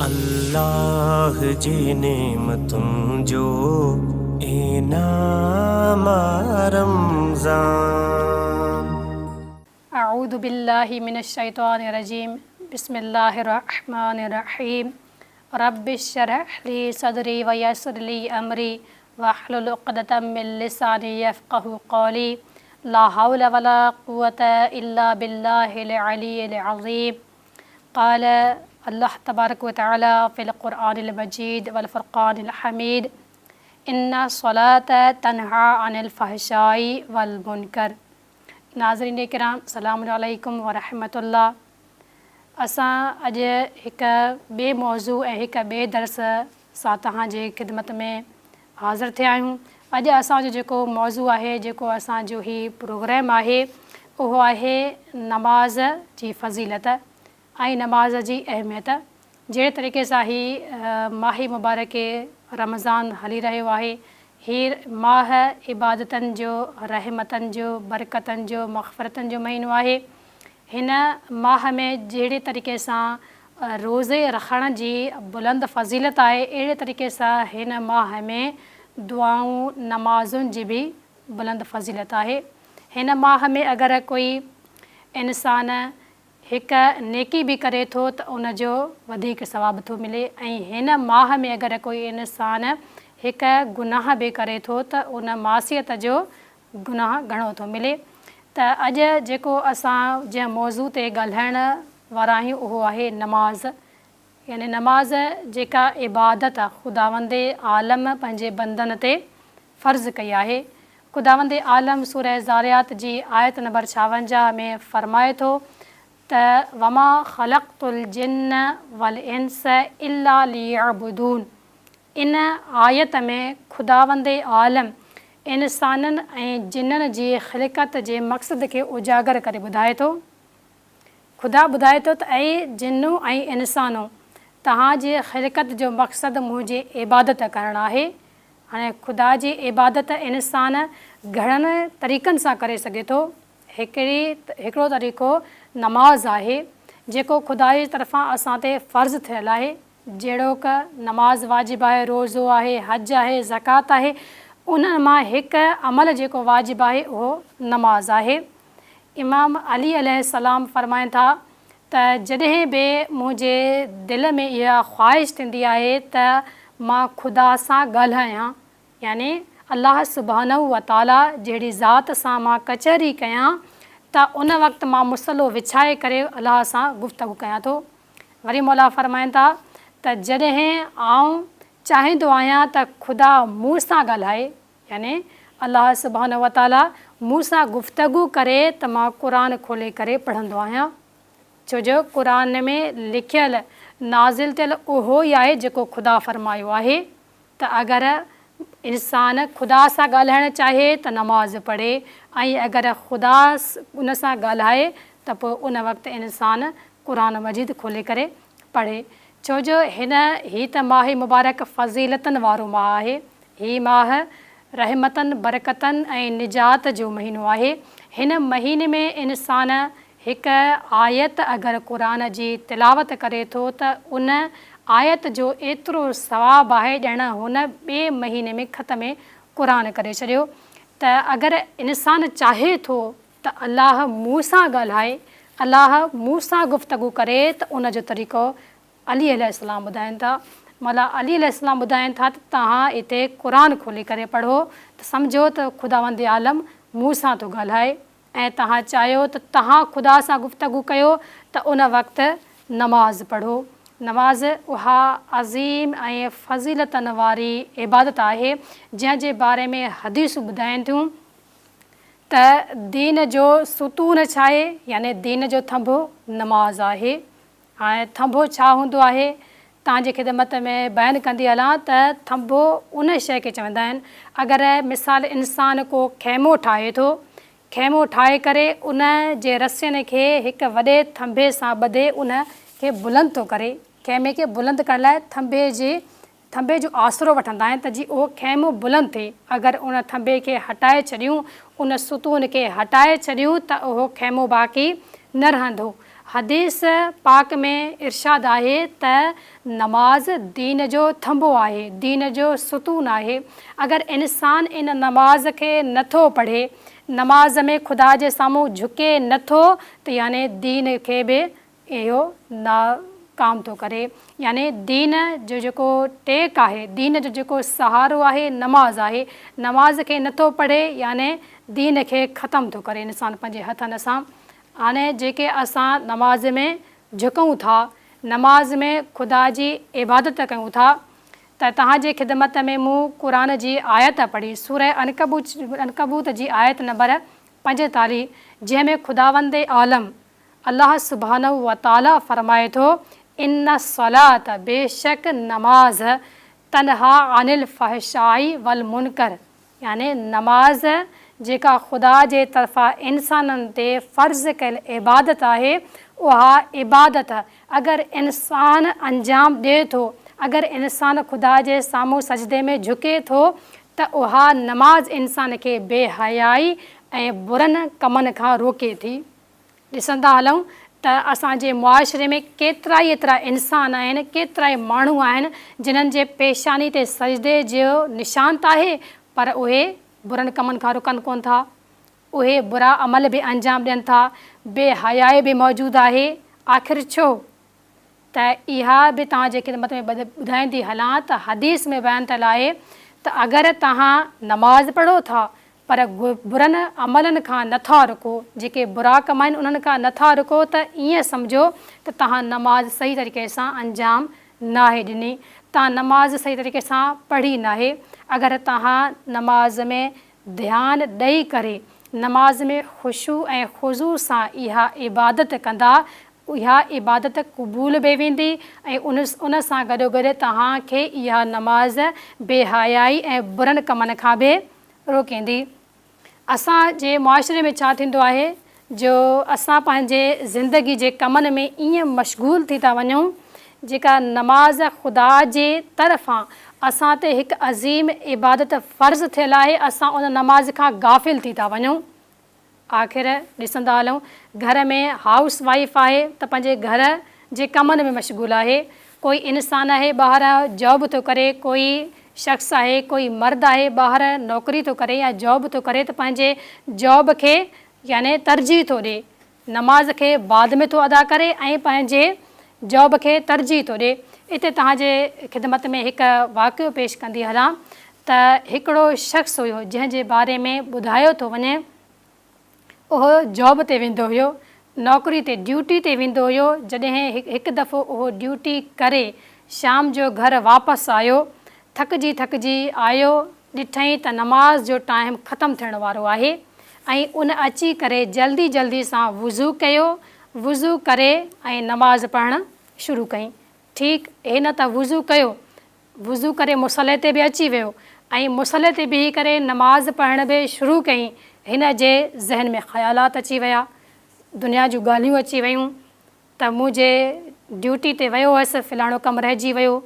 الله جي نعمتن جو انعام آ رمضان. اعوذ بالله من الشيطان الرجيم بسم الله الرحمن الرحيم رب اشرح لي صدري ويسر لي امري واحلل عقدة من لساني يفقهوا قولي لا حول ولا قوة الا بالله العلي العظيم قال الله تبارڪ وتعالي في القرآن المجيد والفرقان الحميد ان الصلاة تنهي عن الفحشاء والمنڪر ناظرين ڪرام سلام عليڪم ورحمة الله اسان اڄ هڪ ٻئي موضوع ۽ هڪ ٻئي درس سان توهان جي خدمت ۾ حاضر ٿيا آهيون. اڄ اسان جو جيڪو موضوع آهي، جيڪو اسان جو هي پروگرام آهي، اهو آهي نماز جي فضيلت ۽ نماز جي اهميت. جهڙي طريقي سان هي ماهه مبارڪ رمضان هلي رهيو آهي، هي ماهه عبادتن جو، رحمتن جو، برڪتن جو، مغفرتن جو مهينو آهي. هن ماهه ۾ جهڙي طريقي سان روزي رکڻ جي بلند فضيلت آهي، اهڙي طريقي سان هن ماهه ۾ دعائون، نمازن جي به بلند فضيلت آهي. هن ماهه ۾ اگر ڪوئي انسان هڪ نيڪي به ڪري ٿو ته ان جو وڌيڪ ثواب ٿو ملي ۽ هن ماهه ۾ اگر ڪوئي انسان هڪ گناهه به ڪري ٿو ته ان معصيت جو گناهه گهڻو ٿو ملي ته اڄ جيڪو اسان جنهن موضوع تي ڳالهائڻ وارا آهيون اهو آهي نماز يعني نماز جيڪا عبادت خداوند عالم پنهنجي بندن تي فرض ڪئي آهي. خداوند عالم سوره ذاريات جي آيت نمبر 56 ۾ فرمائي ٿو ته وما خلقت الجن والانس الا ليعبدون ان آيت ۾ خداوند عالم انسانن ۽ جنن جي خلقت جي مقصد کي اجاگر ڪري ٻڌائي ٿو. خدا ٻڌائي ٿو ته اي جنو ۽ انسانو! توهان جي خلقت جو مقصد منهنجي عبادت ڪرڻ آهي. هاڻي خدا جي عبادت انسان گهڻن طريقن سان ڪري سگهي ٿو. هڪڙي هڪڙو طريقو نماز آهي، جيڪو خدا جي طرفان اسان تي فرض ٿيل آهي. جهڙوڪ، نماز واجب آهي، روزو آهي، حج آهي، زڪوات آهي، انهن مان هڪ عمل جيڪو واجب آهي اهو نماز آهي. امام علي عليه السلام فرمائن ٿا ته جڏهن به منهنجي دل ۾ اها خواهش ٿيندي آهي ته مان خدا سان ڳالهايان يعني الله سبحانه وتعاليٰ جهڙي ذات سان مان ڪچهري ڪيان ته ان وقت مان مصلو وڇائي ڪري الله سان گفتگو ڪيان ٿو. وري مولا فرمائن ٿا ته جڏهن آئون چاهيندو آهيان ته خدا مون سان ڳالهائي يعني الله سبحانه وتعاليٰ مون سان گفتگو ڪري ته مان قرآن کولي ڪري پڙهندو آهيان ڇو جو قرآن ۾ لکيل نازل ٿيل اهو ئي آهي جيڪو خدا فرمايو آهي ته اگر انسان خدا سان ڳالهائڻ چاهي ته نماز پڙهي ۽ اگر خدا ان سان ڳالهائي ته پوء ان وقت انسان قرآن مجيد کولي ڪري پڙهي ڇو جو هن هي ته ماهه مبارڪ فضيلتن وارو ماهه آهي هي ماهه رحمتن برڪتن ۽ نجات جو مهينو آهي هن مهيني ۾ انسان هڪ آيت اگر قرآن جي تلاوت ڪري ٿو ته ان آيت جو ايترو ثواب آهي ڄڻ هن ٻئي مهيني ۾ ختم قرآن ڪري ڇڏيو ته اگر انسان چاهي ٿو ته الله مون سان ڳالهائي، الله مون سان گفتگو ڪري ته ان جو طريقو علي عليه السلام ٻڌائين ٿا. مولا علي عليه السلام ٻڌائين ٿا ته توهان اتي قرآن کولي ڪري پڙهو ته سمجهو ته خداوند عالم مون سان ٿو ڳالهائي. ۽ توهان چاهيو ته توهان خدا سان گفتگو ڪيو ته ان وقت نماز پڙهو. نماز اها عظيم ۽ فضيلتن واري عبادت آهي جنهن جي باري ۾ حديثون ٻڌائين ٿيون ته دين جو ستون ڇاهي يعني دين جو ٿنڀو نماز آهي. هاڻي ٿنڀو ڇا هوندو آهي؟ توهان جي خدمت ۾ بيان ڪندي هلان ته ٿنڀو ان شيء کي چوندا آهن، اگر مثال انسان ڪو خيمو ٺاهي ٿو، خيمو ٺاهي ڪري ان جي رسين کي هڪ وڏي ٿنڀي سان ٻڌي ان کي بلند ٿو ڪري، خيمي کي بلند ڪرڻ لاء ٿنڀي جي ٿنڀي جو آسرو وٺندا آهن ته جي اهو خيمو بلند ٿئي، اگر ان ٿنڀي کي هٽائي ڇڏيون، ان ستون کي هٽائي ڇڏيون ته اهو خيمو باقي نه رهندو. حديث پاڪ ۾ ارشاد آهي ته نماز دين جو ٿنڀو آهي، دين جو ستون آهي. اگر انسان ان نماز کي نه ٿو پڙهي، نماز ۾ خدا جي سامهون جهڪي نه ٿو ته يعني دين کي به اهو ناڪام ٿو ڪري. يعني دين جو جيڪو ٽيڪ آهي، دين جو جيڪو سهارو آهي نماز آهي. نماز کي نه ٿو پڙهي يعني دين کي ختم ٿو ڪري انسان پنهنجي هٿن سان. هاڻي جيڪي اسان نماز ۾ جهڪون ٿا، نماز ۾ خدا جي عبادت ڪيون ٿا ته توهان جي خدمت ۾ مون قرآن جي آيت پڙهي، سوره عنڪبوت جي آيت نمبر 45، جنهن ۾ خداوند عالم الله سبحانه وتعاليٰ فرمائي ٿو، ان الصلوة بيشڪ نماز تنها عن الفحشاء والمنڪر يعني نماز جيڪا خدا جي طرفان انسانن تي فرض ڪيل عبادت آهي، اها عبادت اگر انسان انجام ڏئي ٿو، اگر انسان خدا جي سامهون سجدي ۾ جهڪي ٿو ته اها نماز انسان کي بي حيائي ۽ برن ڪمن کان روڪي ٿي. ڏسندا هلون ته اسان جي معاشري ۾ ڪيترائي ايترا انسان آهن، ڪيترائي ماڻهو آهن جنھن جي پيشاني تي سجدي جو نشان ته آهي پر اهي برن ڪمن کان رڪن ڪونه ٿا. اهي برا عمل به انجام ڏين ٿا، بي حيائي به موجود آهي، آخر ڇو؟ ته اها به توهان جي خدمت ۾ ٻڌائيندي هلان ته حديث ۾ بيان ٿيل آهي ته اگر توهان نماز پڙهو ٿا پر برن عملن کان نه ٿا رڪو، جيڪي برا ڪم آهن انهن کان نه ٿا رڪو ته ائين سمجهو ته توهان نماز صحيح طريقي سان انجام ناهي ڏني، توهان نماز صحيح طريقي سان پڙهي ناهي، اگر توهان نماز ۾ ڌيان ڏئي ڪري نماز ۾ خشوع ۽ خضوع سان اها عبادت ڪندا اها عبادت قبول به ويندي ۽ ان سان گڏوگڏ توهان کي اها نماز بي حيائي ۽ برن ڪمن کان به روڪيندي. اسان جي معاشري ۾ ڇا ٿيندو آهي جو اسان پنهنجي زندگي جي ڪمن ۾ ائين مشغول ٿي ٿا وڃون جيڪا نماز خدا جي طرفان اسان تي هڪ عظيم عبادت فرض ٿيل آهي اسان ان نماز کان غافل ٿي ٿا وڃون. آخر ڏسندا هلون گهر ۾ هائوس وائيف آهي ته پنهنجي گهر جي ڪمن ۾ مشغول آهي، ڪوئي انسان آهي ٻاهر جاب ٿو ڪري، ڪوئي شخص آهي، ڪوئي مرد آهي ٻاهر نوڪري ٿو ڪري يا جاب ٿو ڪري ته پنهنجي جاب کي يعني ترجيح ٿو ڏي، نماز کي بعد ۾ ٿو ادا ڪري ۽ پنهنجي جاب کي ترجيح ٿو ڏي. اتي توهان جي خدمت ۾ هڪ واقعو پيش ڪندي هلان ته هڪڙو شخص هيو جنهن جي باري ۾ ٻڌايو ٿو وڃي اهو جاب تي ويندو هيو نوڪري تي ڊيوٽي تي ويندو هيو جڏهن هڪ دفعو اهو ڊيوٽي ڪري شام جو گهر واپس آيو ٿڪجي ٿڪجي آيو ڏٺئين ته نماز جو ٽائيم ختم ٿيڻ وارو آهي ۽ ان اچي ڪري جلدي جلدي سان وضو ڪيو وضو ڪري ۽ نماز پڙهڻ شروع ڪئين ٺيڪ هن ته وضو ڪيو وضو ڪري مصلي تي به اچي ويو ۽ مصلي تي بيهي ڪري نماز پڙهڻ به شروع ڪيائين. هن جي ذهن ۾ خيالات اچي ويا، دنيا جون ڳالهيون اچي ويون ته مون جي ڊيوٽي تي ويو هيس، فلاڻو ڪم رهجي ويو،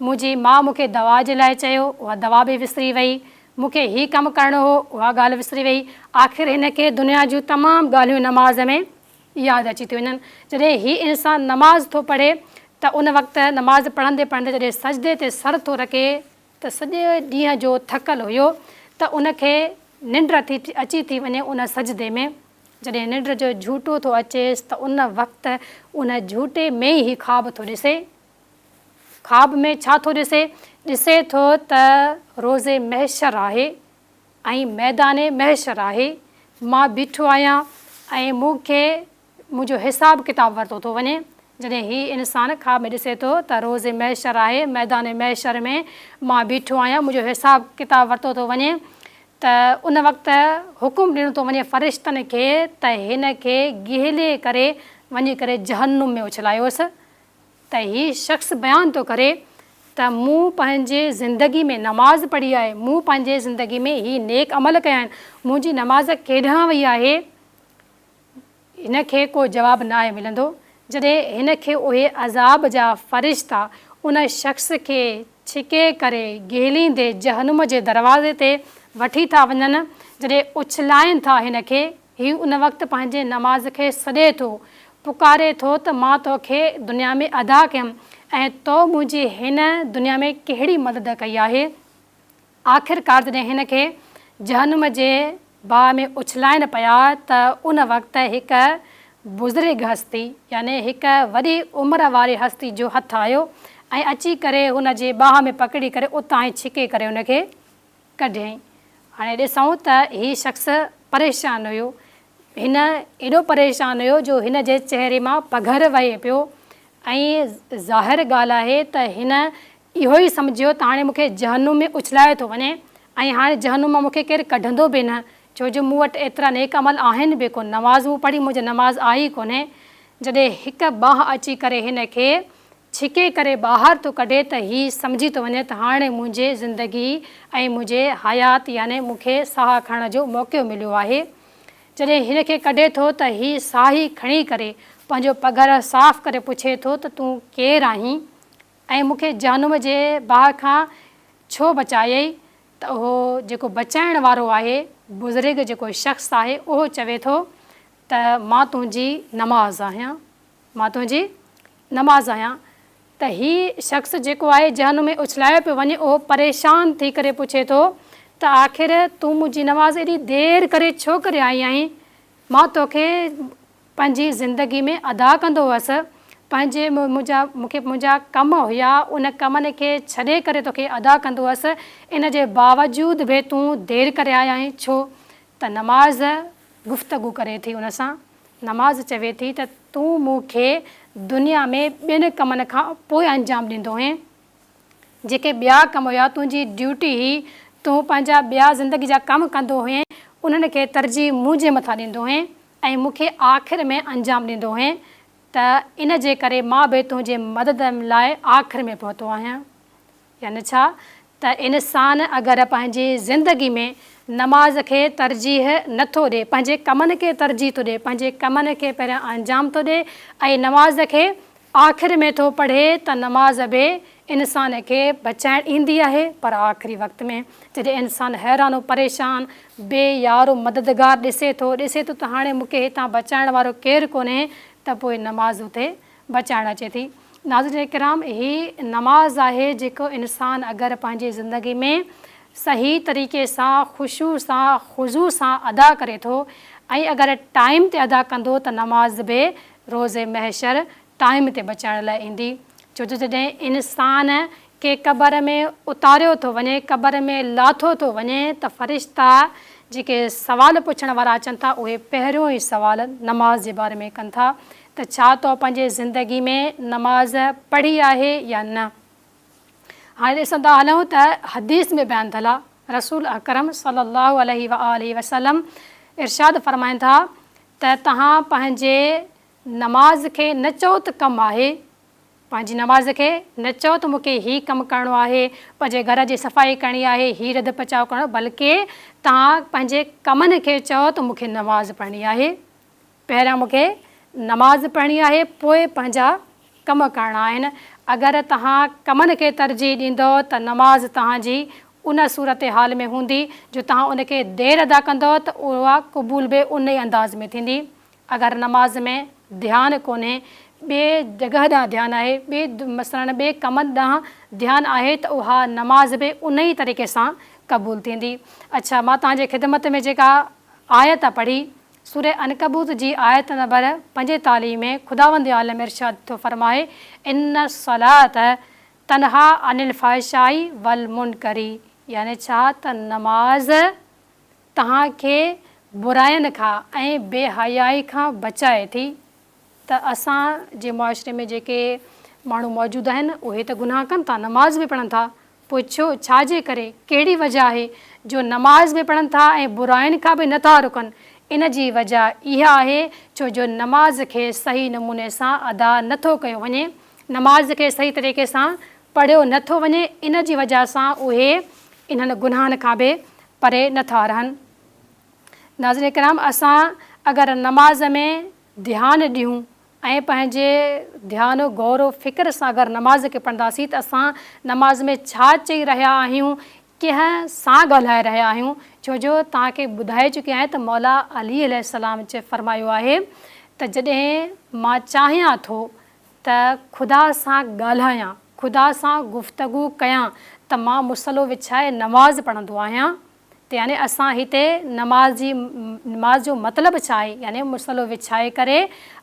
منهنجي ماء مون کي دوا جي لاء چيو، اها دوا به وسري وئي، مون کي هي ڪم ڪرڻو هو، اها ڳالهه وسري وئي. آخر هن کي دنيا جون تمام ڳالهيون نماز ۾ ياد اچي ٿيون وڃن. جڏهن هي انسان نماز ٿو پڙهي ته ان وقت نماز پڙهندي پڙهندي جڏهن سجدي تي سر ٿو رکي ته سڄي ڏينهن جو ٿڪل هيو ته ان کي ننڊ اچي ٿي وڃي ان سجدي ۾ جڏهن ننڊ جو جهوٽو ٿو اچيس ته ان وقت ان جهوٽي ۾ ئي هي خواب ٿو ڏسي. خواب ۾ ڇا ٿو ڏسي؟ ڏسي ٿو ته روز محشر آهي. ۽ ميدان محشر آهي، مان بيٺو آهيان ۽ مون کي منهنجو حساب ڪتاب ورتو ٿو وڃي. جڏهن هي انسان خواب ۾ ڏسي ٿو ته روز محشر آهي، ميدان محشر ۾ مان بيٺو آهيان، منهنجو حساب ڪتاب ورتو ٿو وڃي ته ان وقت حڪم ڏنو ٿو وڃي فرشتن کي ته هن کي گهلي ڪري وڃي ڪري جهنم ۾ اڇلايوس. ته هي شخص بيان ٿو ڪري ته مون پنهنجي زندگي ۾ نماز پڙهي آهي، مون پنهنجي زندگي ۾ هي نيڪ عمل ڪيا آهن، منهنجي نماز ڪيڏانهن وئي آهي؟ هن کي ڪو جواب ناهي ملندو. جڏهن هن کي اهي عذاب جا فرشتا ان شخص کي ڇڪي ڪري گهليندي جهنم جي دروازي تي وٺي ٿا وڃن، جڏهن اڇلائين ٿا هن کي، هي ان وقت پنهنجي نماز کي سڏي ٿو. پڪاري ٿو ته مان توکي دنيا ۾ ادا ڪيم ۽ تو منهنجي هن دنيا ۾ ڪهڙي مدد ڪئي آهي؟ آخرڪار جڏهن هن کي جهنم جي باهه ۾ اڇلائن پيا ته ان وقت هڪ بزرگ هستي يعني هڪ وڏي عمر واري هستي جو هٿ آيو ۽ اچي ڪري هن جي ٻانهن ۾ پڪڙي ڪري اتان ئي ڇڪي ڪري هن کي ڪڍيائين. هاڻي ڏسون ته هي شخص پريشان هيو. هن ايڏو پريشان هيو جو هن جي چهري مان پگهر وهي پيو ۽ ظاهر ڳالهه آهي ته هن اهو ئي سمجهيو ته هاڻي مون کي جهنم ۾ اڇلايو ٿو وڃي ۽ هاڻي جهنم مان مون کي ڪير ڪڍندو به نه ڇو جو مون وٽ ايترا نيڪ عمل آهن به ڪونه نماز مون پڙهي منهنجي نماز آئي ئي ڪونهي. جڏهن هڪ ٻانهن اچي ڪري هن کي ڇڪي ڪري ٻاهر ٿو ڪڍي ته هي سمجهي ٿو وڃي ته هاڻي منهنجي زندگي ۽ منهنجي حيات يعني مون کي ساهه کڻڻ جو موقعو مليو آهي. جڏهن هن کي ڪڍي ٿو ته هي ساهي کڻي ڪري پنهنجو پگهر صاف ڪري پڇي ٿو ته تون ڪير آهين ۽ مون کي جهنم جي باهه کان ڇو بچايئي ته اهو جيڪو بچائڻ وارو آهي بزرگ جيڪو شخص آهي اهو چوي ٿو ته مان تنهنجي نماز آهيان. مان تنهنجي نماز آهيان ته هي شخص جيڪو آهي جهنم ۾ اڇلايو پيو وڃي اهو پريشان ٿي ڪري پڇي ٿو ته آخر تون منهنجي نماز ايڏي دير ڪري ڇو ڪري آئي آهين مان توکي پنهنجي زندگي ۾ ادا ڪندو هئس پنهنجي منهنجا مون کي منهنجا ڪم هيا ان ڪمن کي ڇڏي ڪري توکي ادا ڪندو هئس ان جي باوجود به تون دير ڪري آئي آهين ڇو ته نماز گفتگو ڪري ٿي ان سان نماز چوي ٿي ته تون مون کي دنيا ۾ ٻين ڪمن کان پوء انجام ڏيندو هئين، جيڪي ٻيا ڪم هيا تنهنجي ڊيوٽي هئي، تون پنهنجا ٻيا زندگي جا ڪم ڪندو هئين، انهن کي ترجيح منهنجي مٿان ڏيندو هئين ۽ مون کي آخر ۾ انجام ڏيندو هئين ته ان جي ڪري مان به تنهنجي مدد لاء آخر ۾ پهتو آهيان. يعني ڇا ته انسان اگر پنهنجي زندگي ۾ نماز کي ترجيح نه ٿو ڏي، پنهنجي ڪمن کي ترجيح ٿو ڏي، پنهنجي ڪمن کي پهريان انجام ٿو ڏي ۽ نماز کي آخر ۾ ٿو پڙهي ته نماز به انسان کي بچائڻ ايندي آهي پر آخري وقت ۾ جڏهن انسان حيران و پريشان بي يار و مددگار ڏسي ٿو، ڏسي ٿو ته هاڻي مون کي هتان بچائڻ وارو ڪير ڪونهي ته پوء نماز اتي بچائڻ اچي ٿي. ناظرين ڪرام هي نماز آهي جيڪو انسان اگر پنهنجي زندگي ۾ صحيح طريقي سان خشوع سان خضوع سان ادا ڪري ٿو ۽ اگر ٽائيم تي ادا ڪندو ته نماز به روز محشر ٽائيم تي بچائڻ لاء ايندي ڇو جو جڏهن انسان کي قبر ۾ اتاريو ٿو وڃي، قبر ۾ لاٿو ٿو وڃي ته فرشتا جيڪي سوال پڇڻ وارا اچن ٿا اهي پهريون ئي سوال نماز جي باري ۾ ڪن ٿا ته ڇا تو پنهنجي زندگي ۾ نماز پڙهي آهي يا نه؟ هاڻي ڏسندا هلون ته حديث ۾ بيان ٿيل آهي رسول اڪرم صلي الله عليه واٰله وسلم ارشاد فرمائن ٿا ته توهان پنهنجي نماز کي نه چئو ته ڪم آهي پنهنجي نماز کي نه چئو ته مون کي هي ڪم ڪرڻو آهي، پنهنجي گهر جي صفائي ڪرڻي آهي، هي رڌ پچاء ڪرڻو بلڪه توهان پنهنجي ڪمن کي چئو ته مون کي نماز پڙهڻي آهي. پهريان مون کي نماز پڙهڻي آهي پوء پنهنجا ڪم ڪرڻا آهن. اگر توهان ڪمن کي ترجيح ڏيندؤ ته نماز توهان جي ان صورتحال ۾ هوندي جو توهان ان کي دير ادا ڪندؤ ته اها قبول به ان ئي انداز ۾ ٿيندي. اگر نماز ۾ ڌيان ڪونهي، ٻي جڳهه ڏانهن ڌيان آهي، ٻي مثلاً ٻي ڪمن ڏانهن ڌيان آهي ته اها نماز به ان ئي طريقي سان قبول ٿيندي. اڇا مان توهان جي خدمت ۾ جيڪا آيت پڙهي، سوره عنڪبوت جي آيت نمبر 45 ۾ خداوند عالم ارشاد ٿو فرمائي، ان الصلوة تنهي عن الفحشاء والمنڪر يعني ڇا ته نماز توهان کي براين کان ۽ بي حيائي کان بچائي ٿي ته اسان جي معاشري ۾ جيڪي ماڻهو موجود آهن اهي ته گناهه ڪن ٿا نماز به پڙهن ٿا پوء ڇو ڇا جي ڪري ڪهڙي وجه آهي جو نماز به پڙهن ٿا ۽ براين کان به نه ٿا رڪن ان جي وجه اها آهي ڇو جو نماز کي صحيح نموني سان ادا نه ٿو ڪيو وڃي نماز کي صحيح طريقي سان پڙهيو نه ٿو وڃي ان جي وجه سان اهي انهن گناهن کان به پري نه ٿا رهن. ناظرين ڪرام اسان اگر نماز ۾ ڌيان ڏيون ۽ پنهنجي ڌيان و غور و فڪر سان اگر نماز کي پڙهنداسين ته اسان نماز ۾ ڇا چئي رهيا آهيون ڪنهن سان ڳالهائي رهيا آهيون ڇو جو توهان کي ٻڌائي چڪي آهيان ته مولا علي عليه السلام چي فرمايو آهي ته جڏهن مان چاهيان ٿو ته خدا سان ڳالهايان، خدا سان گفتگو ڪيان ته مان مصلو وڇائي نماز پڙهندو آهيان ته يعني اسان هتي نماز جي نماز جو مطلب ڇا آهي يعني مصلو وڇائي ڪري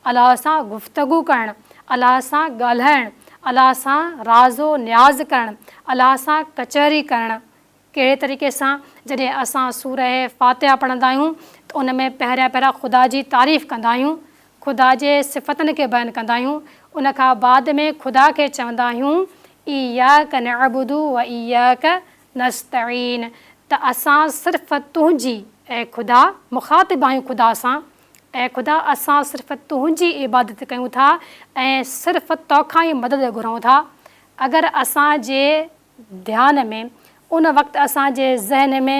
الله سان گفتگو ڪرڻ، الله سان ڳالهائڻ، الله سان راز و نياز ڪرڻ، الله سان ڪچهري ڪرڻ. ڪهڙي طريقي سان؟ جڏهن اسان سوره فاتحه پڙهندا آهيون ته ان ۾ پهريان پهريان خدا جي تعريف ڪندا آهيون، خدا جي صفتن کي بيان ڪندا آهيون، ان کان بعد ۾ خدا کي چوندا آهيون اياک نعبد و اياک نستعين ته اسان صرف تنهنجي، اي خدا، مخاطب آهيون خدا سان، اي خدا اسان صرف تنهنجي عبادت ڪيون ٿا ۽ صرف توکان ئي مدد گهرون ٿا. اگر اسان جي ڌيان ۾ ان وقت اسان جي ذهن ۾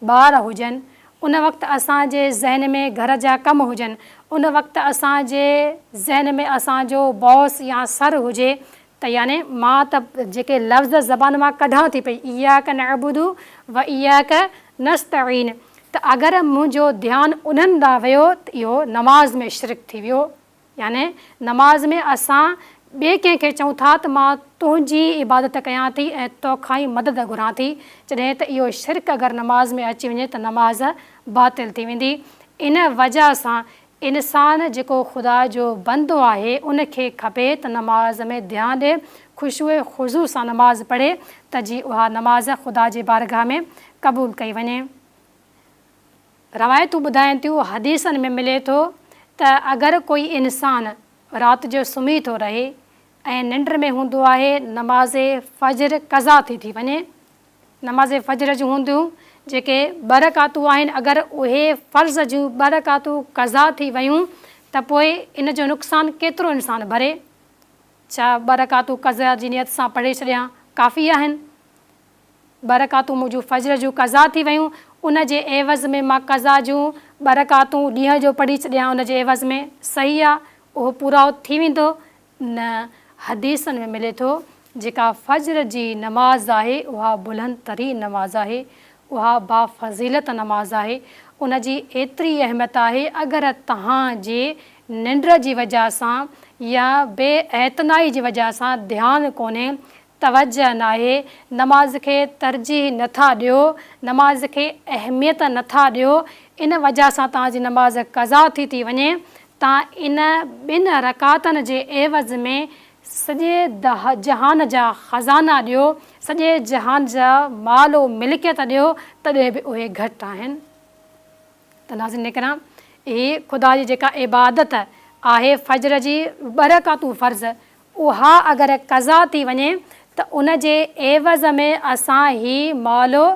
ٻار هجن، ان وقت اسان جي ذهن ۾ گهر جا ڪم هجن، ان وقت اسان جي ذهن ۾ اسان جو باس يا سر هجي ته يعني مان ته جيڪي لفظ زبان مان ڪڍان ٿي پئي اياڪ نعبد و اياڪ نستعين ته اگر منهنجو ڌيان انهن ڏانهن ويو ته اهو نماز ۾ شرڪ ٿي ويو. يعني نماز ۾ اسان ٻئي ڪنهن کي چئون ٿا ته مان تنهنجي ئي عبادت ڪيان ٿي ۽ توکان ئي مدد گهران ٿي، جڏهن ته اهو شرڪ اگر نماز ۾ اچي وڃي ته نماز باطل ٿي ويندي. ان وجه سان انسان جيڪو خدا جو بندو آهي ان کي کپي ته نماز ۾ ڌيان ڏي، خشوع خضوع سان نماز پڙهي ته جي اها نماز خدا جي بارگاهه ۾ قبول ڪئي وڃي. روايتون ٻڌائين ٿيون، حديثن ۾ ملي ٿو ته اگر ڪوئي انسان رات جو سمهي ٿو رهي ۽ ننڊ ۾ هوندو آهي نماز فجر قضا ٿي ٿي وڃي، نماز فجر جون هونديون جيڪي ٻه رڪعتون آهن اگر اهي فرض جون ٻه رڪعتون قضا ٿي ويون ته پوء ان جو نقصان ڪيترو انسان ڀري؟ ڇا ٻه رڪعتون قضا جي نيت سان پڙهي ڇڏيان ڪافي آهن؟ ٻه رڪعتون منهنجون فجر جون قضا ٿي ويون، ان جي عيوض ۾ مان قضا جون ٻه رڪعتون ڏينهن جو پڙهي ڇڏيان ان جي عيوض ۾ صحيح آ اهو پورائو ٿي ويندو؟ نه، حديثن ۾ ملي ٿو جيڪا فجر جي نماز آهي اها بلند ترين نماز آهي، اها بافضيلت نماز آهي، ان جي ايتري اهميت آهي اگر توهان جي ننڊ جي وجه سان يا بي اعتنائي جي وجه سان ڌيان ڪونهي توجه ناهي، نماز کي ترجيح نه ٿا ڏيو، نماز کي اهميت نه ٿا ڏيو، ان وجه سان توهان جي نماز قضا ٿي ٿي وڃي، توهان ان ٻن رڪعتن جي عيوض ۾ سڄي جهان جا خزانا ڏيو، سڄي جهان جا مال و ملڪيت ڏيو، تڏهن به اهي گهٽ آهن. ته ناظرين ڪرام هي خدا جي جيڪا عبادت آهي فجر جي ٻه رڪعتون فرض اها اگر قضا ٿي وڃي ته ان جي عيوض ۾ اسان هي مال و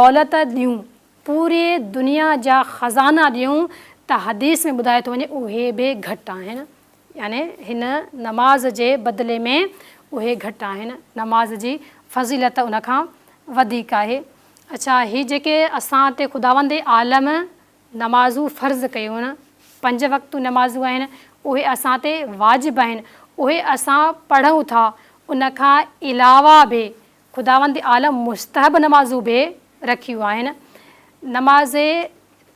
دولت ڏيون پوري دنيا جا خزانا ڏيون ته حديث ۾ ٻڌايو ٿو وڃي اهي به گهٽ آهن يعني هن نماز جي بدلي ۾ اهي گهٽ آهن نماز جي فضيلت ان کان وڌيڪ آهي. اڇا هي جيڪي اسان تي خداوند عالم نمازون فرض ڪيون آهن، پنج وقتون نمازون آهن، اهي اسان تي واجب آهن، اهي اسان پڙهون ٿا، ان کان علاوه به خداوند عالم مستحب نمازون به رکيون آهن. نماز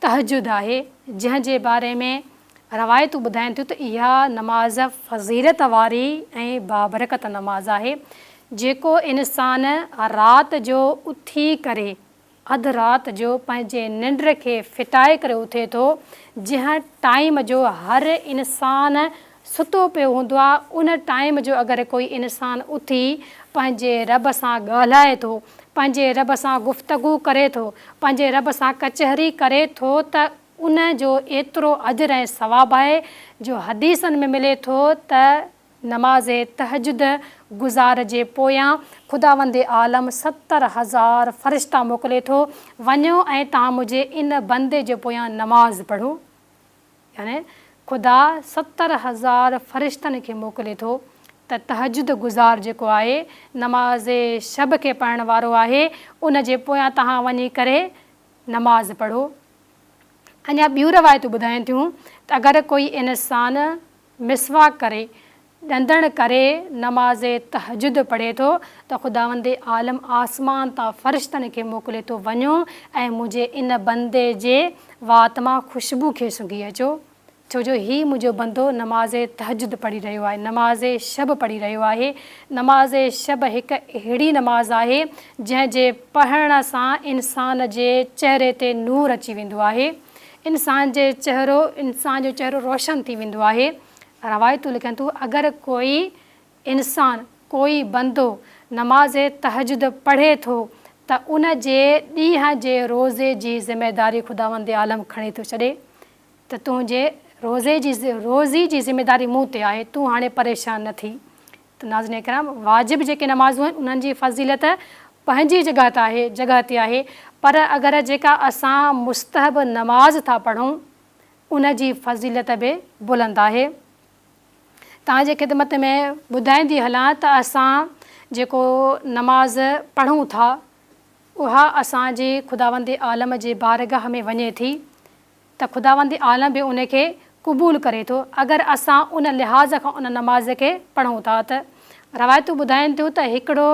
تهجد آهي، جنهن جي باري ۾ روايتون ٻڌائين ٿيون ته اها نماز فضيلت واري ۽ بابرڪت نماز آهي، جيڪو انسان رات جو اٿي ڪري اڌ رات جو پنهنجي ننڊ کي ڦٽائي ڪري اٿي ٿو، جنهن ٽائيم جو هر انسان ستو پيو هوندو آهي، ان ٽائيم جو اگر ڪوئي انسان اٿي پنهنجي رب سان ڳالهائي ٿو، پنهنجي رب سان گفتگو ڪري ٿو، پنهنجي رب سان ڪچهري ڪري ٿو ته ان جو ايترو اجر ۽ ثواب آهي جو حديثن ۾ ملي ٿو ته نماز تهجد گذار جي پويان خداوند عالم 70,000 فرشتا موڪلي ٿو، وڃو ۽ توهان منهنجي ان بندي جي پويان نماز پڙهو. يعني خدا 70,000 فرشتن کي موڪلي ٿو ته تهجد گذار جيڪو آهي، نماز شب کي پڙهڻ وارو آهي، ان جي پويان توهان وڃي ڪري نماز پڙهو. اڃا ٻيون روايتون ٻڌائين ٿيون ته اگر ڪوئي انسان مسواڪ ڪري، ڏندڻ ڪري نماز تهجد پڙهي ٿو ته خداوند عالم آسمان تان فرشتن کي موڪلي ٿو وڃو ۽ منهنجي ان بندي جي وات مان خوشبو کي سونگهي اچو. ڇو جو هي منهنجو بندو نماز تهجد پڙهي رهيو آهي، نماز شب پڙهي رهيو آهي. نماز شب هڪ اهڙي نماز آهي، جنهن جي پڙهڻ سان انسان جي چهري تي نور اچي ويندو آهي. انسان جي چهرو انسان جو چهرو روشن ٿي ويندو آهي. روايتون لکن ٿيون اگر ڪوئي انسان، ڪوئي بندو نماز تهجد پڙهي ٿو ته ان جي ڏينهن جي روزي جي ذميداري خداوند عالم کڻي ٿو ڇڏي ته تنهنجي روزي جي روزي جي ذميداري مون تي آهي تون هاڻي پريشان نه ٿي ته ناظرين ڪرام واجب جيڪي نمازون آهن انهن جي فضيلت پنهنجي جڳهه تي آهي جڳهه تي آهي پر اگر جيڪا اسان مستحب نماز ٿا پڙهون ان جي فضيلت به بلند آهي. توهان جي خدمت ۾ ٻڌائيندي هلان ته اسان جيڪو نماز پڙهون ٿا اها اسان جي خداوند عالم جي بارگاهه ۾ وڃي ٿي ته خداوند عالم به ان کي قبول ڪري ٿو اگر اسان ان لحاظ کان ان نماز کي پڙهون ٿا ته روايتون ٻڌائين ٿيون ته هڪڙو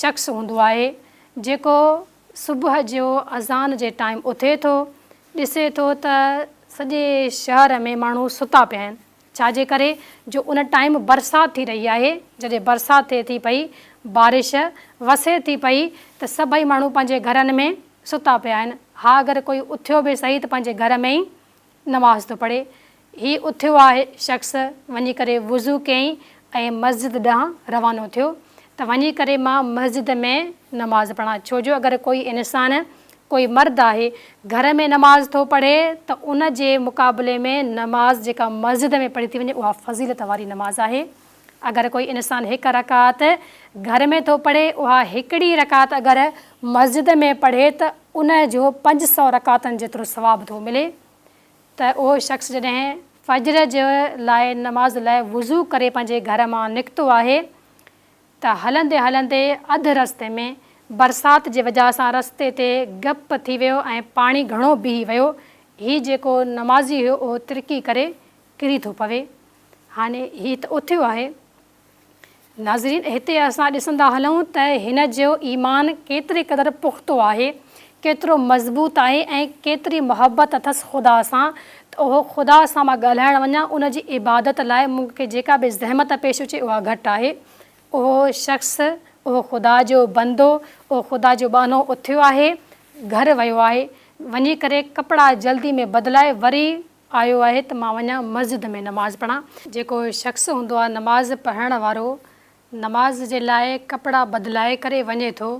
شخص هوندو آهي جيڪو صبح جو اذان جي ٽائيم اٿي ٿو ڏسي ٿو ته سڄي شهر ۾ ماڻهو ستا پيا آهن ڇا جي ڪري جو ان ٽائيم برسات ٿي رهي آهي جڏهن برسات ٿئي ٿي پئي بارش وسي ٿي پئي ته سڀئي ماڻهو پنهنجي گهرن ۾ ستا پيا آهن ها اگر ڪوئي اٿيو به سهي ته پنهنجي گهر ۾ ئي نماز ٿو پڙهي. هي اٿيو آهي شخص وڃي ڪري وضو ڪيائين ۽ مسجد ڏانهن روانو ٿيو ته وڃي ڪري مان مسجد ۾ نماز پڙهان ڇو جو اگر ڪوئي انسان ڪوئي مرد آهي گهر ۾ نماز ٿو پڙهي ته ان جي مقابلي ۾ نماز جيڪا مسجد ۾ پڙهي ٿي وڃي اها فضيلت واري نماز آهي اگر ڪوئي انسان هڪ رڪعت گهر ۾ ٿو پڙهي اها هڪڙي رڪعت اگر مسجد ۾ پڙهي ته ان جو 500 رڪعتن جيترو ثواب ٿو ملي ته اهو شخص جڏهن فجر جي لاء نماز لاء وضو ڪري پنهنجي گهر مان نڪتو آهي ته هلندي هلندي اڌ رستي ۾ برسات جي وجهه سان رستي تي گپ ٿي ويو ۽ پاڻي گهڻو بيهي ويو هي جيڪو نمازي هيو اهو ترڪي ڪري ڪري ٿو پوي هاڻي هي ته اٿيو آهي ناظرين هتي اسان ڏسندا هلون ته هن جو ايمان ڪيتري قدر پختو آهي، ڪيترو مضبوط آهي ۽ ڪيتري محبت اٿس خدا سان ته اهو خدا سان مان ڳالهائڻ وڃان ان جي عبادت لاء مون کي جيڪا به زحمت پيش اچي اها گهٽ آهي. اهو شخص اهو خدا جو بندو اهو خدا جو ٻانهو اٿيو آهي گهر ويو آهي وڃي ڪري ڪپڙا جلدي ۾ بدلائي وري آيو آهي ته مان وڃان مسجد ۾ نماز پڙهان. جيڪو شخص هوندو آهي نماز پڙهڻ وارو نماز جي لاء ڪپڙا بدلائي ڪري وڃي ٿو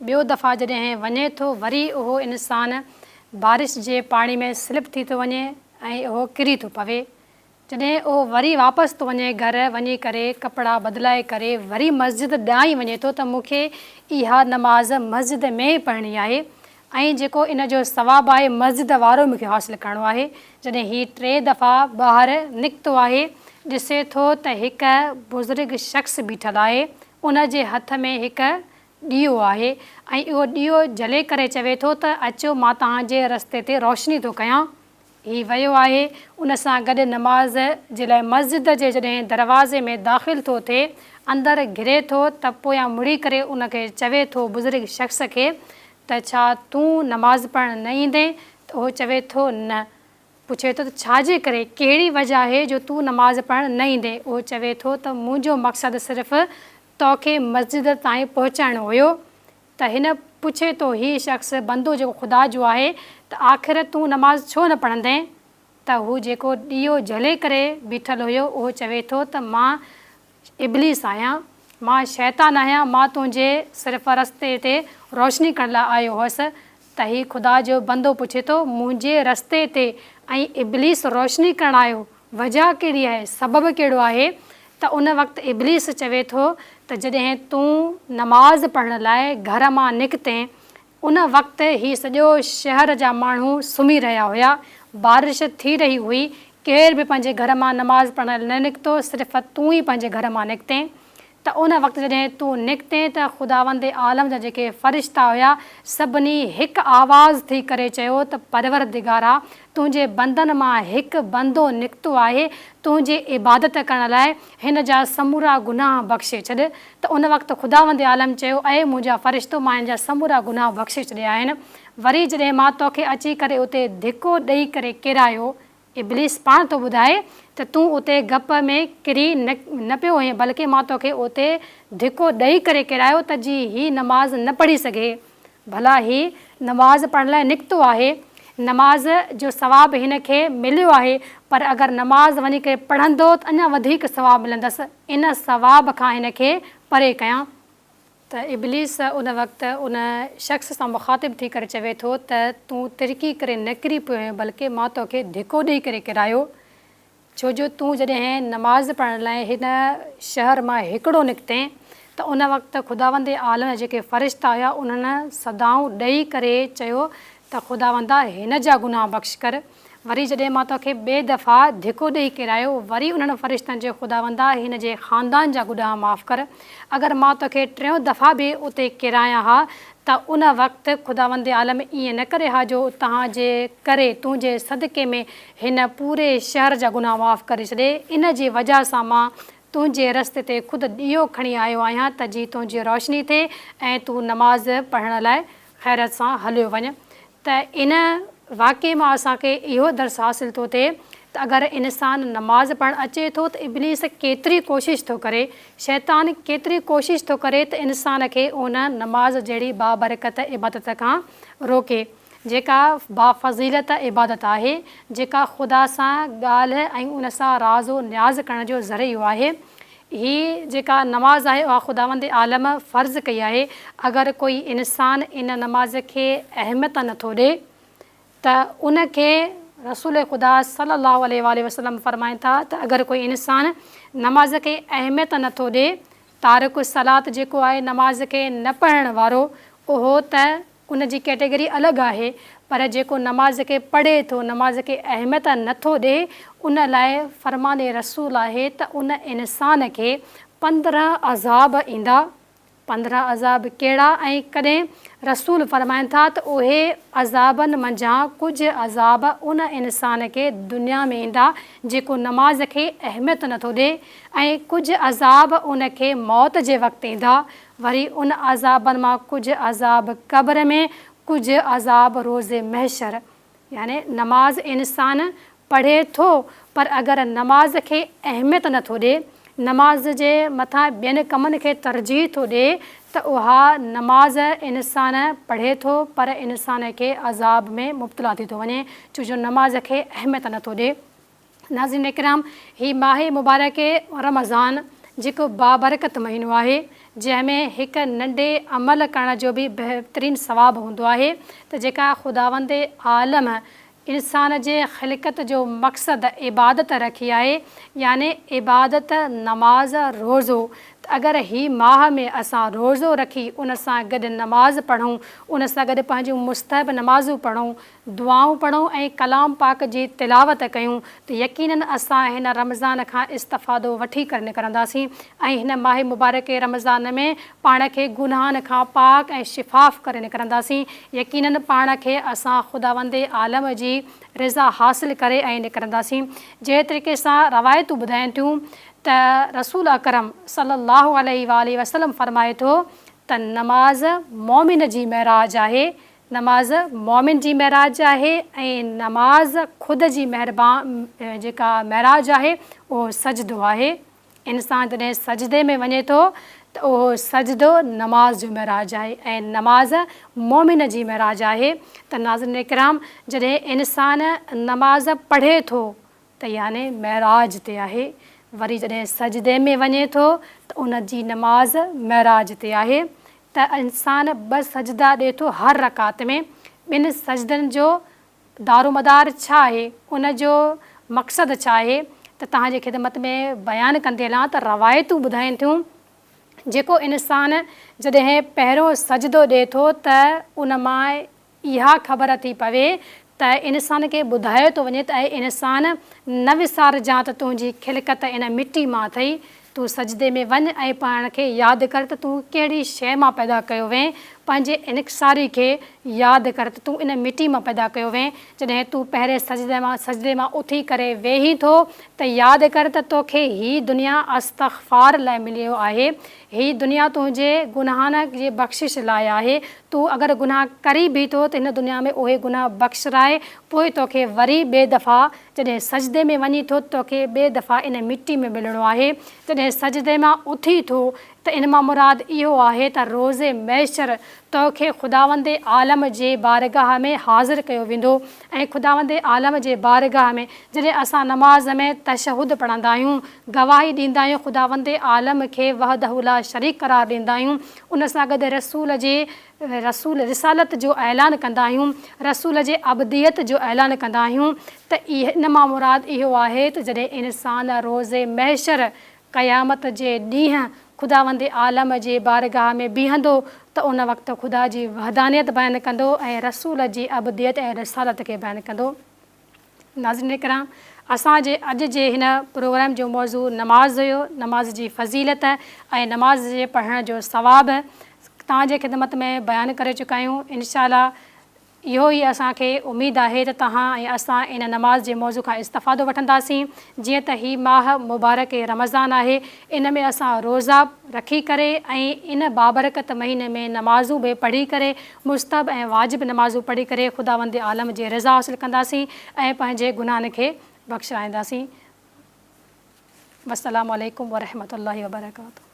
ٻيو دفعا جڏهن وڃي ٿو وري اهو انسان بارش جي پاڻي ۾ سلپ ٿي ٿو وڃي ۽ اهو ڪري ٿو پوي جڏهن اهو وري واپس ٿو وڃي گهر وڃي ڪري ڪپڙا بدلائي ڪري وري مسجد ڏانهن ئي وڃي ٿو ته مون کي اها نماز مسجد ۾ ئي پڙهڻي آهي ۽ جيڪو ان جو ثواب آهي مسجد وارو مون کي حاصل ڪرڻو آهي. جڏهن هي ٽي دفعا ٻاهر نڪتو آهي، ڏسي ٿو ته هڪ بزرگ شخص بيٺل آهي، ان جي هٿ ۾ هڪ ڏيئو آهي ۽ اهو ڏيئو جلي ڪري چوي ٿو ته اچو مان توهان جي رستي تي روشني ٿو ڪيان. هي ويو آهي، ان سان گڏ نماز جي لاء مسجد جي جڏهن دروازي ۾ داخل ٿو ٿئي، اندر گهري ٿو ته پويان مڙي ڪري ان کي چوي ٿو بزرگ شخص کي ته ڇا تون نماز پڙهڻ نه ايندين؟ ته اهو چوي ٿو نه. پڇي ٿو ته ڇا جي ڪري، ڪهڙي وجه آهي جو تون نماز پڙهڻ نه ايندين؟ اهو چوي ٿو ته منهنجو مقصد صرف توکي مسجد تائين پهچائڻو هيو. ته هن پڇي ٿو هي شخص بندو جيڪو خدا جو آهي ته آخر تون نماز ڇو نه پڙهندين؟ ته هو جيڪو ڏيئو جهلي ڪري بيٺل هيو اهو چوي ٿو ته مان ابليس آهيان، مان شيطان آهيان، مان تنهنجي صرف رستي تي روشني ڪرڻ لاء آيو هئس ته هي خدا جو بندو پڇي ٿو منهنجي رستي تي ۽ ابليس روشني ڪرڻ آيو وجهه ڪهڙي آهي، سبب ڪهڙو آهي ته ان وقت ابليس چوي ٿو ته جڏهن تون نماز پڙهڻ لاء گهر مان نڪتين ان وقت هي سڄو شهر جا ماڻهو سمهي رهيا هيا، بارش ٿي رهي هئي، ڪير به پنهنجي گهر مان نماز پڙهڻ لاء نه نڪتو، صرف تون ئي پنهنجي گهر مان نڪتين. ته ان وقت جڏهن تون نڪتين ته خداوند عالم جا جيڪي فرشتا هيا، سڀني هڪ آواز ٿي ڪري چيو ته پروردگارا! تنهنجي بندن مان هڪ بندو نڪتو آهي، تنهنجي عبادت ڪرڻ لاء، هن جا سمورا گناهه بخشي ڇڏ. ته ان وقت خداوند عالم چيو، اي منهنجا فرشتو! مان هن جا سمورا گناهه بخشي ڇڏيا آهن. وري جڏهن مان توکي اچي ڪري اتي ڌڪو ڏئي ڪري ڪيرايو، ابليس پاڻ ٿو ٻڌائي ته تون اتي گپ ۾ ڪري نه پيو هئين بلڪه مان توکي اتي ڌڪو ڏئي ڪري ڪيرايو ته جي هي نماز نه پڙهي سگهي. ڀلا هي نماز پڙهڻ لاء نڪتو آهي، نماز جو ثواب هن کي مليو آهي پر اگر نماز وڃي ڪري پڙهندو ته اڃا وڌيڪ ثواب ملندس، ان ثواب کان هن کي پري ڪيان. ته ابليس ان وقت ان شخص سان مخاطب ٿي ڪري چوي ٿو ته تون ترڪي ڪري نه ڪري پيو آهين بلڪه مان توکي ڌڪو ڏئي ڪري ڪيرايو ڇو جو تون جڏهن نماز پڙهڻ لاء هن شهر مان هڪڙو نڪتين ته ان وقت خداوند عالم جا جيڪي فرشتا هيا انهن صدائون ڏئي ڪري چيو ته خداوندا هن جا گناهه بخش ڪر وري جڏهن مان توکي ٻئي دفعا ڌڪو ڏيئي ڪيرايو، وري انهن فرشتن چيو، خداوندا! هن جي خاندان جا گناهه معاف ڪر. اگر مان توکي ٽيون دفعا به اتي ڪيرايان ها ته ان وقت خداوند عالم ائين نه ڪري ها جو توهان جي ڪري تنهنجي صدقي ۾ هن پوري شهر جا گناهه معاف ڪري ڇڏي. ان جي وجهه سان مان تنهنجي رستي تي خود ڏيئو کڻي آيو آهيان ته جي تنهنجي روشني ٿئي ۽ تون نماز پڙهڻ لاء خيرت سان هليو وڃ. ته ان واقعي مان اسان کي اهو درس حاصل ٿو ٿئي ته اگر انسان نماز پڙهڻ اچي ٿو ته ابليس ڪيتري ڪوشش ٿو ڪري، شيطان ڪيتري ڪوشش ٿو ڪري ته انسان کي ان نماز جهڙي بابرڪت عبادت کان روڪي جيڪا بافضيلت عبادت آهي، جيڪا خدا سان ڳالهه ۽ ان سان راز و نياز ڪرڻ جو ذريعو آهي. هي جيڪا نماز آهي اها خداوند عالم فرض ڪئي آهي، اگر ڪوئي انسان ان نماز کي اهميت نه ٿو ڏي ته ان کي رسول خدا صلي الله عليه واٰله وسلم فرمائن ٿا ته اگر ڪوئي انسان نماز کي اهميت نه ٿو ڏي، تارڪ الصلات جيڪو آهي نماز کي نه پڙهڻ وارو اهو ته ان جي ڪيٽيگري الڳ آهي پر جيڪو نماز کي پڙهي ٿو نماز کي اهميت نه ٿو ڏي ان لاء فرمان رسول آهي ته ان انسان کي 15 عذاب ايندا 15 عذاب ڪهڙا ۽ ڪڏهن رسول فرمائن ٿا ته اهي عذابن منجهان ڪجهه عذاب ان انسان کي دنيا ۾ ايندا جيڪو نماز کي اهميت نه ٿو ڏي ۽ ڪجهه عذاب ان کي موت جي وقت ايندا وري ان عذابن مان ڪجهه عذاب قبر ۾، ڪجهه عذاب روز محشر. يعني نماز انسان پڙهي ٿو پر اگر نماز کي اهميت نه ٿو ڏي، نماز جي مٿان ٻين ڪمن کي ترجيح ٿو ڏي ته اها نماز انسان پڙهي ٿو پر انسان کي عذاب ۾ مبتلا ٿي ٿو وڃي ڇو جو نماز کي اهميت نه ٿو ڏي. ناظرين اڪرام! هي ماهه مبارڪ رمضان جيڪو بابرڪت مهينو آهي، جنهن ۾ هڪ ننڍي عمل ڪرڻ جو به بهترين ثواب هوندو آهي ته جيڪا خداوند عالم انسان جي خلقت جو مقصد عبادت رکي آهي يعني عبادت، نماز، روزو ته اگر هي ماهه ۾ اسان روزو رکي ان سان گڏ نماز پڙهون، ان سان گڏ پنهنجون مستحب نمازون پڙهون، دعائون پڙهون ۽ ڪلام پاڪ جي تلاوت ڪيون ته يقيناً اسان هن رمضان کان استفادو وٺي ڪري نڪرنداسين ۽ هن ماهه مبارڪ رمضان ۾ پاڻ کي گناهن کان پاڪ ۽ شفاف ڪري نڪرنداسين يقيناً پاڻ کي اسان خداوند عالم جي رضا حاصل ڪري ۽ نڪرنداسين جنهن طريقي سان روايتون ٻڌائين ٿيون ته رسول اڪرم صلي الله عليه واٰله وسلم فرمائي ٿو ته نماز مؤمن جي معراج آهي نماز مؤمن جي معراج آهي ۽ نماز خود جي مهربان جيڪا معراج آهي اهو سجدو آهي. انسان جڏهن سجدي ۾ وڃي ٿو ته اهو سجدو نماز جو معراج آهي ۽ نماز مؤمن جي معراج آهي ته ناظرين اڪرام جڏهن انسان نماز پڙهي ٿو ته يعني معراج تي آهي وري جڏهن سجدي ۾ وڃي ٿو ته ان جي نماز معراج تي آهي ته انسان ٻه سجدا ڏئي ٿو هر رڪعت ۾، ٻن سجدن جو دارومدار ڇا آهي، ان جو مقصد ڇا آهي ته توهان جي خدمت ۾ بيان ڪندي هلان ته روايتون ٻڌائين ٿيون جيڪو انسان جڏهن پهريون سجدو ڏئي ٿو ته ان مان اها خبر ٿي پوي ته انسان کي ٻڌايو ٿو وڃي ته اي انسان! نه وسارجان ته تنهنجي خلقت ان مٽي مان اٿئي، تون سجدي ۾ وڃ ۽ پاڻ کي ياد ڪر ته تون ڪهڙي شيء مان پيدا ڪيو وئين، پنهنجي انڪساري کي ياد ڪر ته تون ان مٽي مان پيدا ڪيو وئين، جڏهن تون پهرين سجدي مان سجدي مان اٿي ڪري ويهين ٿو ته ياد ڪر ته توکي هي دنيا استغفار لاء مليو آهي، هي دنيا تنهنجي گناهن جي بخشش لاء آهي، تون اگر گناهه ڪرين به ٿو ته هن دنيا ۾ اهي گناهه بخشرائي پوء توکي وري ٻئي دفعا جڏهن سجدي ۾ وڃين ٿو ته توکي ٻئي دفعا ان مٽي ۾ ملڻو آهي، جڏهن سجدي مان اٿين ٿو ته ان مان مراد اهو آهي ته روز محشر توکي خداوند عالم جي بارگاهه ۾ حاضر ڪيو ويندو ۽ خداوند عالم جي بارگاهه ۾ جڏهن اسان نماز ۾ تشهد پڙهندا آهيون، گواهي ڏيندا آهيون خداوند عالم کي وحده لا شريڪ قرار ڏيندا آهيون ان سان گڏ رسول جي رسول رسالت جو اعلان ڪندا آهيون، رسول جي عبديت جو اعلان ڪندا آهيون ته ان مان مراد اهو آهي ته جڏهن انسان روز محشر قيامت جي ڏينهن خداوند عالم جي بارگاهه ۾ بيهندو ته ان وقت خدا جي وحدانيت بيان ڪندو ۽ رسول جي عبديت ۽ رسالت کي بيان ڪندو. ناظرين ڪرام! اسان جي اڄ جي هن پروگرام جو موضوع نماز هيو، نماز جي فضيلت ۽ نماز جي پڙهڻ جو ثواب توهان جي خدمت ۾ بيان ڪري چڪا آهيون. انشاء الله اهو ئي اسان کي اميد آهي ته توهان ۽ اسان ان نماز جي موضوع کان استفادو وٺنداسين. جيئن ته هي ماهه مبارڪ رمضان آهي ان ۾ اسان روزا رکي ڪري ۽ ان بابرڪت مهيني ۾ نمازون به پڙهي ڪري مستحب ۽ واجب نمازون پڙهي ڪري خداوند عالم جي رضا حاصل ڪنداسين ۽ پنهنجي گناهن کي بخشرائينداسين. والسلام عليڪم ورحمة الله وبرڪاته.